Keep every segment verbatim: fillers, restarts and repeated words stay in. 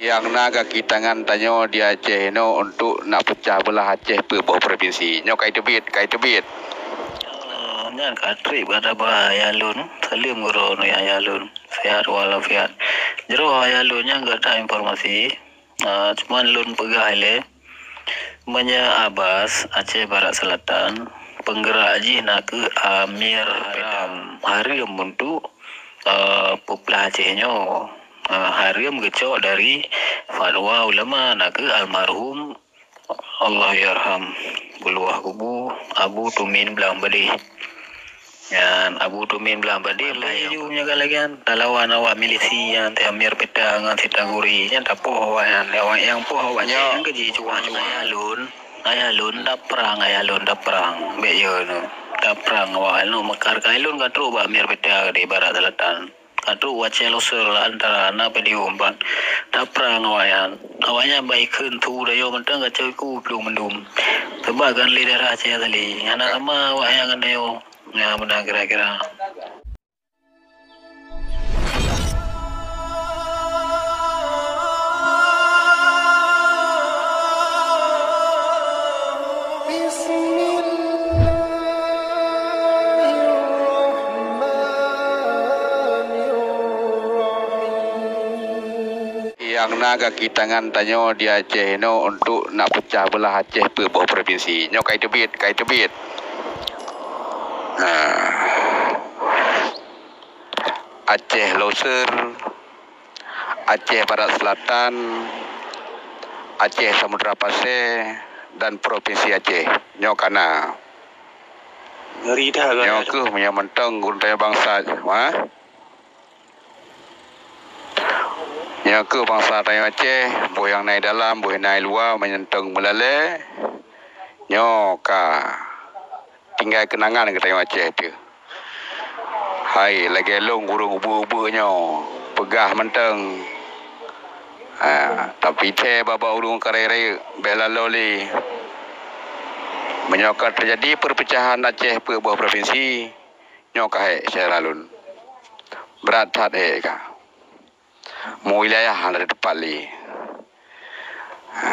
Nyang na gaki tangan tanyoe di Aceh inoe untuk nak peucah beulah Aceh peuet boh provinsi. Nyoe ka iteubiet, ka iteubiet. Oh, nyan ka trép gata ba ayah lôn. Saleuem geuroe nyoe ayah lôn. Sehat walafiat. Jroh ayah lôn nyang gata informasi. Ah, cuman lôn peugah ilée, meunyoe Abbas Aceh Barat Selatan, peunggerak jih na kheueh Amir Haram. Hareuem untuk, ah, peuplah Aceh nyoe. Ah, hareuem geucok dari fatwa ulama na kheueh almarhum Allahyarham, geuluwah kubu Abu Tumin Blang Badeh. Nyan Abu Tumin Blang Badeh lah nyang meunyoe ka lagée nyan talawan awak milisi nyan, Amir Peta ngon Sitaguri nyan tapoh awak nyan. Awak nyang poh awak nyan keuji cuah-cuah. Ayah lôn, ayah lôn taprang, ayah lôn taprang. Bék yo nu. Taprang awak nu mekar kai lôn ka trok bak Amir Peta di Barat Selatan. Ka trok u Aceh Loser lah antara na padium ban. Taprang awak nyan. Awak nyan bai kheun tu dayo mantong kacau iku plueng mandum. Sebab kan lé darah Aceh asli. Hana sama awak nyan ngon dayo. Nyan meunan kira-kira. Bismillahirrahmanirrahim. Nyang na gaki tangan tanyoe di Aceh inoe untuk nak peucah beulah Aceh peuet boh provinsi. Nyoe ka iteubiet, ka iteubiet. Nah. Aceh Loser, Aceh Barat Selatan, Aceh Samudra Pasé, dan Provinsi Aceh. Nyoe ka na. Ngeri dah, nyoe kheueh meunyoe mantong gurée bansa, ha? Nyoe kheueh bansa tanyoe Aceh, boh nyang na i dalam, boh nyang na i luwa, meunyoe mantong meulalée. Nyoe ka tinggai keunangan geutanyoe Aceh teuh. Hai, lagée lôn ureuëng ubeut-ubeut nyoe, peugah mantong. Ha, tapi thée babah ureuëng kareueng-reuëng bék laloe lé. Meunyoe ka teujadi peurpeucahan Aceh peuet boh provinsi, nyoe ka hék syedara lôn. Brat that hék ka. Meuwilayah hana teupat lé. Ha,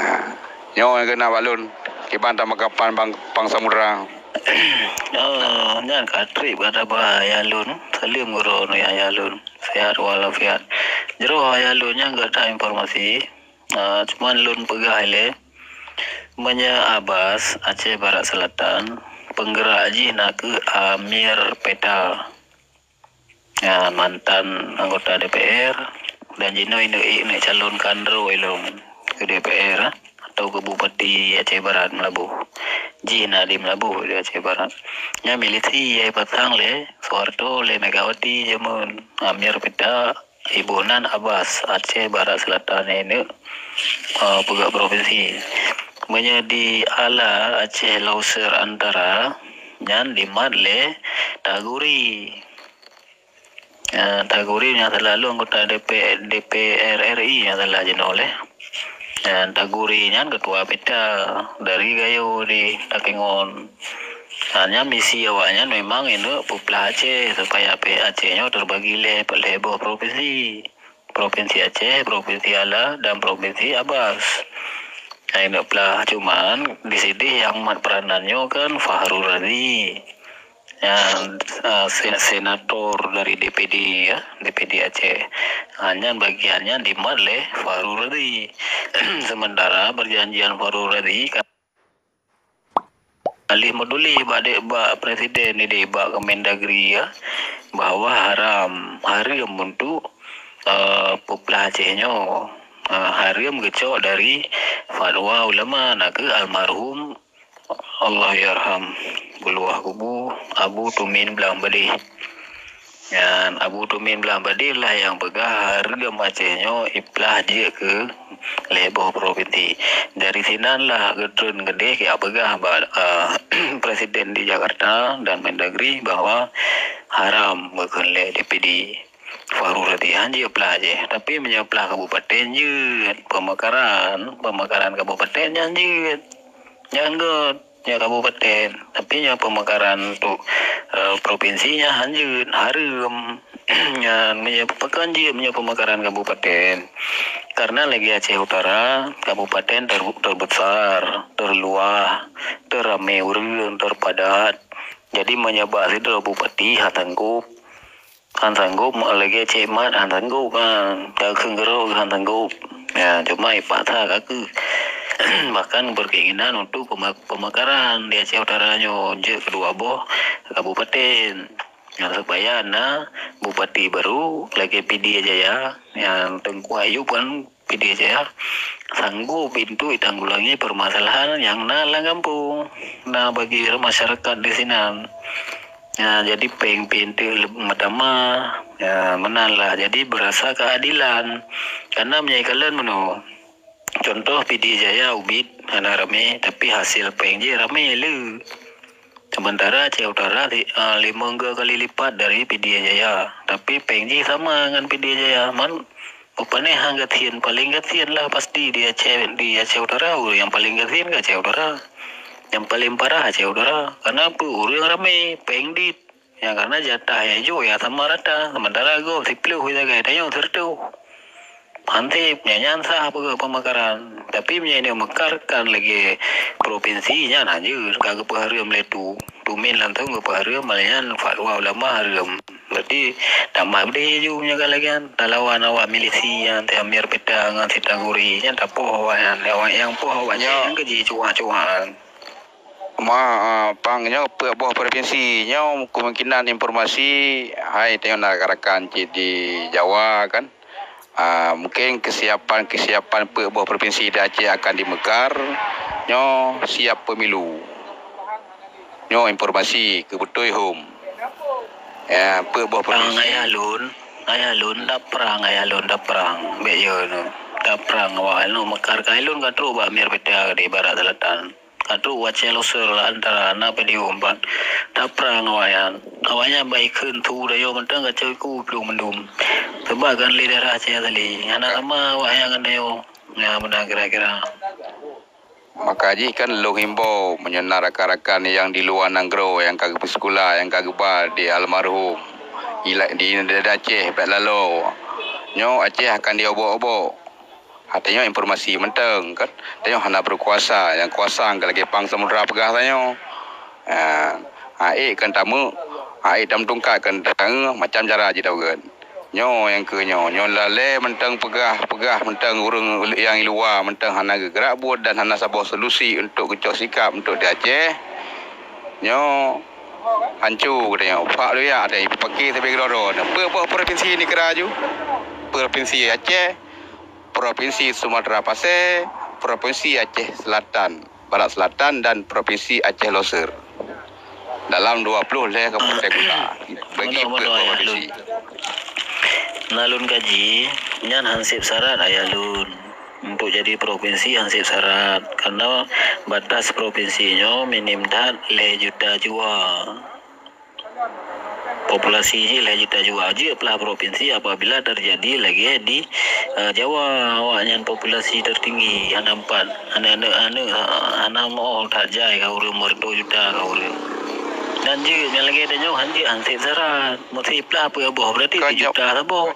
nyoe nyang geuna bak lôn, kiban tameukapan bang, bang samudra. Oh, nyan ka trép gata ba ayah lôn. Saleuem geuroe nyoe ayah lôn. Sehat walafiat. Jroh ayah lôn nyang gata informasi. Ah, cuman lôn peugah ilée, meunyoe Abbas Aceh Barat Selatan, peunggerak jih na kheueh Amir Peta. Ya, mantan anggota D P R dan jinoe ineuk-ineuk calon kandro ilong keu D P R atau keu Bupati Aceh Barat Meulaboh. Jih na di Meulaboh di Aceh Barat. Nya milisi nyang pasang lé Soeharto, lé Megawati jameun. Amir Peta, iboh nan Abbas, Aceh Barat Selatan ineuk, eh, peugah provinsi. Meunyoe di Ala Aceh Loser Antara, nyan dimat lé Taguri. Eh, Taguri nyang salah lôn anggota D P, D P R R I nyang salah jinoe lé. Dan Taguri nyan ketua Peta dari Gayo di Takengon. Ha, nyan misi awak nyan memang ineuk peuplah Aceh supaya pih Aceh nyoe terbagi lé, lé boh provinsi. Provinsi Aceh, Provinsi Ala, dan Provinsi Abbas. Ha, ineuk plah, cuman di sideh nyang mat peranan nyoe kan Fahrul Razi. Ya, eh, se-, senator dari D P D, ya, D P D Aceh. Ha, nyan bagian nyan dimat lé Fahrul Razi. Sementara perjanjian Fahrul Razi ka lheueh meutuléh bak dek, bak presiden ideh, bak Kemendagri, ya, bahwa haram, hareuem untuk, eh, peuplah Aceh nyoe. Eh, hareuem geucok dari fatwa ulama, na kheueh almarhum Allahyarham, geuluwah kubu Abu Tumin Blang Badeh. Nyan Abu Tumin Blang Badeh lah nyang peugah hareuem Aceh nyoe iplah jeuet keu lhée boh provinsi. Dari sinan lah geutreun keudeh ka peugah bak, eh, presiden di Jakarta dan Mendagri bahwa haram geukheun lé D P D. Fahrul Razi han jeuet plah Aceh, tapi meunyoe plah kabupaten jeuet, pemekaran, pemekaran kabupaten nyan jeuet. Nyan göt, nyan kabupaten. Tapi nyoe pemekaran untuk, eh, provinsi nyan han jeuet, hareuem. Nyan, meunyoe pakon jeuet meunyoe peumekaran kabupaten. Karena lagèe Aceh Utara, kabupaten ter-, terbesar, terluas, terame ureueng, terpadat. Jadi, meunyoe bak sidroe bupati han sanggob, han sanggob, lagèe Cék Mat han sanggob, ha, takheun keudroe han sanggob. Ya, cuma ipaksa ka keuh. Bahkan berkeinginan untuk pema-, pemekaran di Aceh Utara nyoe jeuet keudua boh kabupaten. Nah, supaya na bupati baru lagèe Pidie Jaya, nyang Teungku Ayub kan Pidie Jaya, sanggob untuk itanggulangi permasalahan nyang na lam gampông. Na bagi masyarakat di sinan. Ya, jadi péng pih enteuk le-, meutamah. Ya, meunan lah. Jadi berasa keadilan. Karena meunyoe kalon meunoe, contoh Pidie Jaya ubit hana ramé, tapi hasil péng jih ramé le. Sementara Aceh Utara li-, ah, limong kali lipat dari Pidie Jaya, tapi péng jih sama ngon Pidie Jaya. Man, bupanèh han gasien, paléng gasien lah pasti di Aceh, di Aceh Utara, ureueng nyang paléng gasien ka Aceh Utara. Nyang paléng parah Aceh Utara. Karena peue? Ureueng ramé, péng dit. Ya, karena jatah nyang jok ya sama rata. Sementara gob siplôh sagai, tanyoe sireutôh. Hansip, nyan, nyan sah peugah pemekaran. Tapi meunyoe neumekar kan lagèe provinsi, nyan hanjeuet ka geupeuhareuem lé tu. Tumin langsung geupeuhareuem, malah nyan fatwa ulama hareuem. Berarti tamat beudeh ju meunyoe ka lagèe nyan. Talawan awak milisi nyan, Amir Peta ngon Sitaguri, nyan tapoh awak nyan. Awak nyang poh awak nyan, nyan keuh jicuak-cuakan. Ma, ah, pang nyoe peuet boh provinsi nyoe kemungkinan informasi hai tanyoe na rakan-rakan cit di Jawa kan. Ah, mungkin kesiapan-kesiapan peuet boh provinsi di Aceh akan dimekar nyoe siap pemilu. Nyoe informasi keu beutôi hom. Ya, peuet boh Prang provinsi. Ayah lôn, ayah lôn, dak prang ayah lôn, dak prang. Bèk yo nu. Dak prang awak nu mekar ka lôn ka trok bak Amir Peta di Barat Selatan. Ka trok Aceh Loser lah antara na padium ban. Dak prang awaknyan. Awaknyan bai kheun tu dayo mantong ka cok iku plueng mandum. Sebab kan lé darah Aceh asli. Hana sama awaknyan ngon dayo. Ya, meunan kira-kira. Maka jih kan lôn himbau meunyoe na rakan-rakan nyang di luwa nanggroe nyang ka geupeusikula, nyang ka geuba di almarhum, ila-, di Aceh bèk lalo. Nyoe Aceh akan diobok-obok. Tanyoe informasi mantong kan. Tanyoe hana berkuasa, nyang kuasa lagèe pang samudra peugah tanyoe. Ha, ha, ék kan tameuk, ha, ék tamtungkat kan tangeue, macam cara jih tapeugah. Nyoe nyang keu nyoe, nyoe lalè mantong peugah, peugah mantong ureueng nyang luwa mantong hana geugrak buet dan hana saboh solusi untuk geucok sikap untuk di Aceh. Nyoe hanco geutanyoe, pak luyak tadi, pake sabe keudroe-droe. Peuet boh provinsi neukira ju? Provinsi Aceh, Provinsi Sumatera Pasè, Provinsi Aceh Selatan, Barat Selatan, dan Provinsi Aceh Loser. Dalam dua puluh lhèe kabupaten kota. Bagi peuet provinsi. Na lôn kaji, nyan hansip syarat ayah lôn. Untuk jadi provinsi hansip syarat. Karena batas provinsi nyoe minim that lhèe juta jiwa. Populasi jih lhèe juta jiwa. Jeuet plah provinsi apabila terjadi lagèe di, eh, Jawa, awaknyan populasi tertinggi, hana empat, hana aneuk-aneuk, hana moh that jai ka ureueng, meureutoh juta ka ureueng. Dan jeuet nyang lagèe tanyoe han jeuet hansip syarat. Meusti plah peuet boh, berarti sijuta saboh.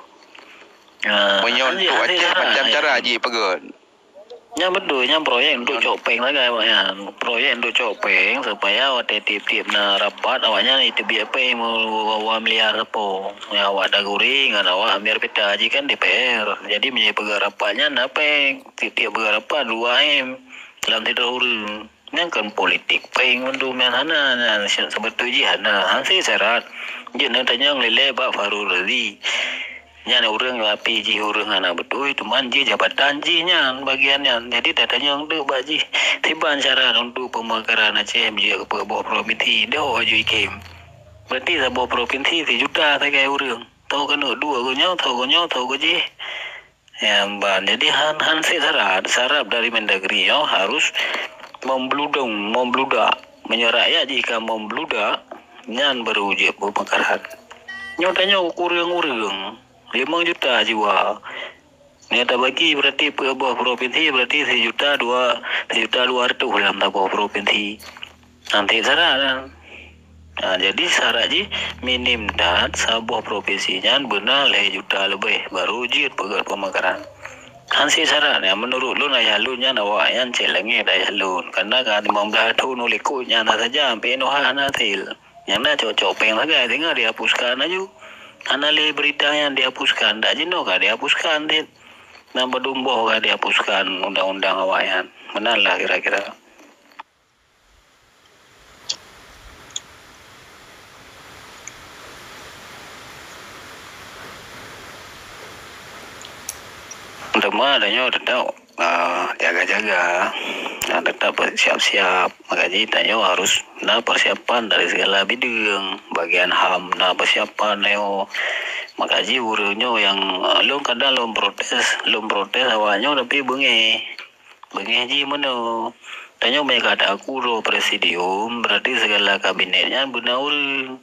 Ah, meunyoe untuk Aceh macam cara jih peugah. Nyan beutôi, nyan proyek untuk cok péng sagai awaknyan. Proyek untuk cok péng supaya watèe tiep-tiep na rapat awaknyan jiteubiet péng dua miliar sapo. Nyang awak Taguri ngon awak Amir Peta jih kan D P R. Jadi meunyoe peugah rapat nyan na péng, tiep-tiep peugah rapat dua M dalam sidroe ureueng. Nyan kan politik péng mandum nyan hana, nyan se-, sebeutôi jih hana. Hansip syarat. Jeuet neutanyong lé-lé bak Fahrul Razi. Nyan ureueng api jih ureueng hana beutôi, teuma jih jabatan jih nyan bagian nyan. Jadi tatanyong teuk bak jih, kiban cara untuk pemekaran Aceh meujeuet keu peuet boh provinsi, deuh aju ikem. Berarti saboh provinsi sijuta sagai ureueng. Tho keuneuk dua keu nyoe, tho keu nyoe, tho keu jih. Ya, ban. Jadi han, hansip syarat, syarat dari Mendagri nyoe harus membludong, membludak. Meunyoe rakyat jih ka membludak, nyan baru jeuet pemekaran. Nyoe tanyoe ureueng-ureueng limong juta jiwa. Nyoe tabagi berarti peuet boh provinsi, berarti sijuta dua, sijuta dua reutôh lam saboh provinsi. Hansip syarat nyan. Ha, jadi syarat jih minim that saboh provinsi nyan beuna lhèe juta leubeh baru jeuet peugöt pemekaran. Hanse syarat nyan, meunurot lôn, ayah lôn nyan awak nyan cit langét ayah lôn. Karena ka limong blaih thôn u likot nyan na saja, pih inoe hana hasil. Nyang na cok-cok péng sagai singoh dihapuskan laju. Hana lé berita nyan dihapuskan, dak jinoe ka dihapuskan cit. Na padum boh ka dihapuskan undang-undang awak nyan. Meunan lah kira-kira. Teuma tanyoe teutap, ah, jaga-jaga, ah, teutap siap-siap. Maka jih tanyoe harus na persiapan dari segala bidang. Bagian HAM na persiapan tanyoe. Maka jih ureueng nyoe nyang, ah, lôn kadang lôn protes, lôn protes awak nyoe tapi beungéh. Beungéh jih meunoe. Tanyoe meunyo ka taku droe presidium, berarti segala kabinet nyan beuna ureueng.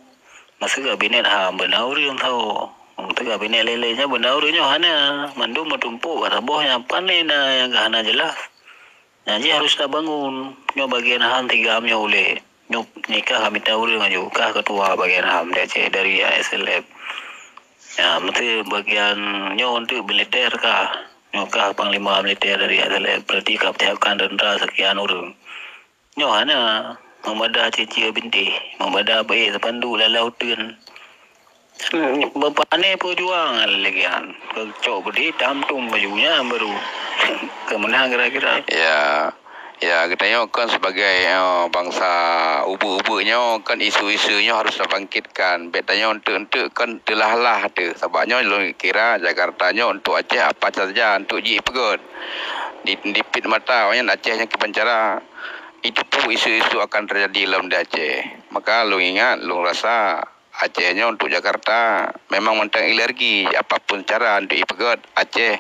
Maksud kabinet HAM beuna ureueng tho. Maksud kabinet lé-lé nyan beuna ureueng, nyoe hana. Mandum meutumpôk bak saboh nyan, pane na nyang ka hana jelas. Nyan jih harus tabangun. Nyoe bagian HAM tiga nyoe ulèe. Nyoe nikah ka mita ureueng laju, kah ketua bagian HAM di Aceh dari A S L F. Ya, meusti bagian nyoe untuk militer kah. Nyoe kah panglima militer dari A S L F, berarti ka peusiapkan tentara sekian ureueng. Nyoe hana, meumada cie-cie bintéh, meumada bèe, spanduk lam uteuen. Bapane peujuangan lagèe nyan. Keucok beudé, tam tum baju nyan baru keumeunang kira-kira. Ya, ya, geutanyoe kan sebagai, eh, bansa ubeut-ubeut nyoe kan isu-isu nyoe harus tabangkitkan. Bèk tanyoe enteuk-enteuk kan teulah-lah teuh. Sabab nyoe lôn kira Jakarta nyoe untuk Aceh apa saja untuk jipeugöt. Di, dipit mata awaknyan Aceh nyan kiban cara. Itu pun isu-isu akan terjadi lom di Aceh. Maka lôn ingat, lôn rasa Aceh nyoe untuk Jakarta memang mantong ilergi, apapun cara untuk ipeugöt Aceh.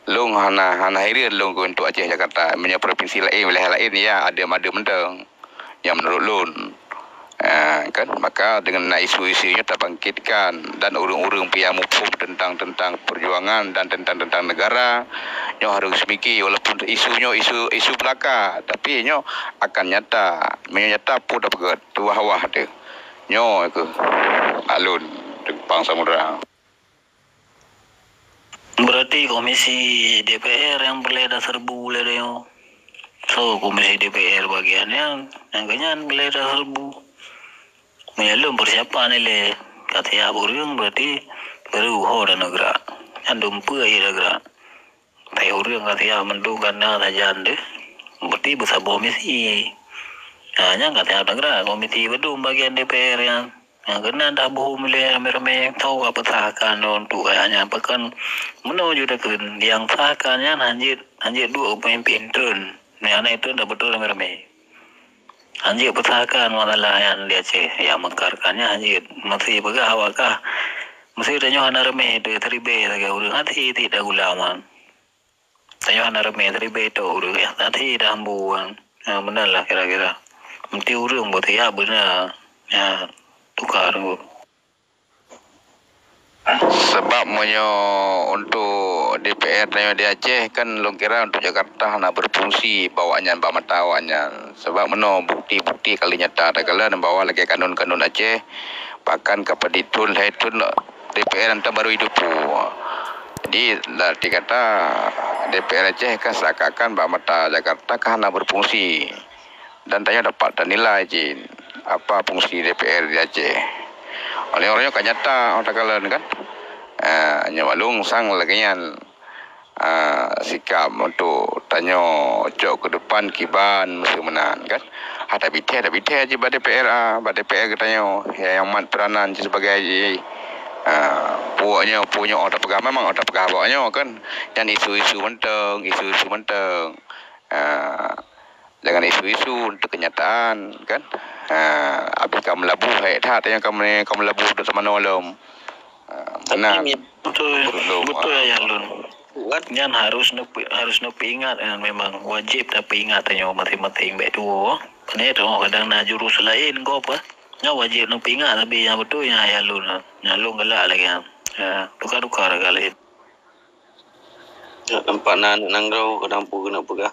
Lôn hana, hana hireuen lôn untuk Aceh Jakarta. Meunyoe provinsi laén, wilayah laén, ya, adem-adem mantong. Nyang meunurot lôn. Ah, kan? Maka dengan na isu-isu nyoe tabangkitkan dan ureueng-ureueng pih nyang muphom tentang, tentang perjuangan dan tentang, tentang negara, nyoe harus miki walaupun isu nyoe isu, isu belaka, tapi nyoe akan nyata. Meunyoe nyata, peue tapeugöt, tuwah-wah teuh. Nyoe keuh alun Teupang Samudra. Berarti komisi D P R nyang peureulèe taseureubu lé tanyoe. So, komisi D P R bagian nyan, nyang keu nyan peureulèe taseureubu. Meunyo lôn persiapan ilèe, ka siap ureueng berarti baru ho tanyoe gerak. Nyan dum peue akhé gerak. Tapi ureueng ka siap mandum ka na sajan deuh. Berarti beusaboh misi. Ha, nyan ka siap gerak komisi bandum bagian D P R nyan. Nyang keunan taboh mulai ramé-ramé, tho ka peusahkan untuk kaya nyan. Pakon meunoe ju takheun, nyang sahkan nyan hanjeuet, hanjeuet duek peumimpén treun. Nyang hana treun tabeutôi ramé-ramé. Hanjeuet peusahkan masalah nyan di Aceh. Nyang meukarkan nyan hanjeuet. Meusti peugah awak kah. Meusti tanyoe hana ramé, teuribée sagai ureueng hati tiek tagula man. Tanyoe hana ramé, teuribée tok ureueng nyang hati dah ambuan. Ha, meunan lah kira-kira. Meusti ureueng beutiap beuna. Ya, tuka tu. Sabab meunyoe untuk D P R tanyoe di Aceh kan lôn kira untuk Jakarta hana berfungsi bak awaknyan, bak mata awaknyan. Sabab meunoe bukti-bukti ka lheueh nyata takalon bahwa lagèe kanun-kanun Aceh, bahkan ka padit thon, lhèe thon D P R nyan baru idup. Jadi, arti kata, D P R Aceh kan seakan-akan bak mata Jakarta ka hana berfungsi. Dan tanyoe dapat tanilai cit apa fungsi D P R di Aceh. Oleh ureueng nyoe ka nyata, oh, takalon kan. Ah, nyoe maklum sang lagèe nyan, ah, sikap untuk tanyoe cok keu depan kiban meusu meunan kan. Ha, tapi thèe, tapi thèe cit bak D P R, ah, bak D P R geutanyoe nyang mat peuranan cit sebagai, ah, puwoe nyoe, puwoe nyoe, oh, tapeugah memang, oh, tapeugah bak nyoe kan. Nyan isu-isu mantong, isu-isu mantong. Ah, dengan isu-isu untuk kenyataan, kan? Ha, abéh ka meulaboh, hék that nyang ka me-, ka meulaboh untuk teumanoe lom. Ha, meunan. Betul, betul, Ayah Lôn. Nyan harus neupe-, harus neupeuingat, eh, memang wajéb tapeuingat tanyoe maséng-maséng bèk tuwoe. Pane tanyoe kadang na jurus laén gob, eh. Nyan wajéb neupeuingat, tapi nyang beutôi nyan Ayah Lôn, eh. Nyan lôn galak lagèe nyan. Ya, tukar-tukar galak. Ya, nampak na aneuk nanggroe kadang peue keuneuk peugah.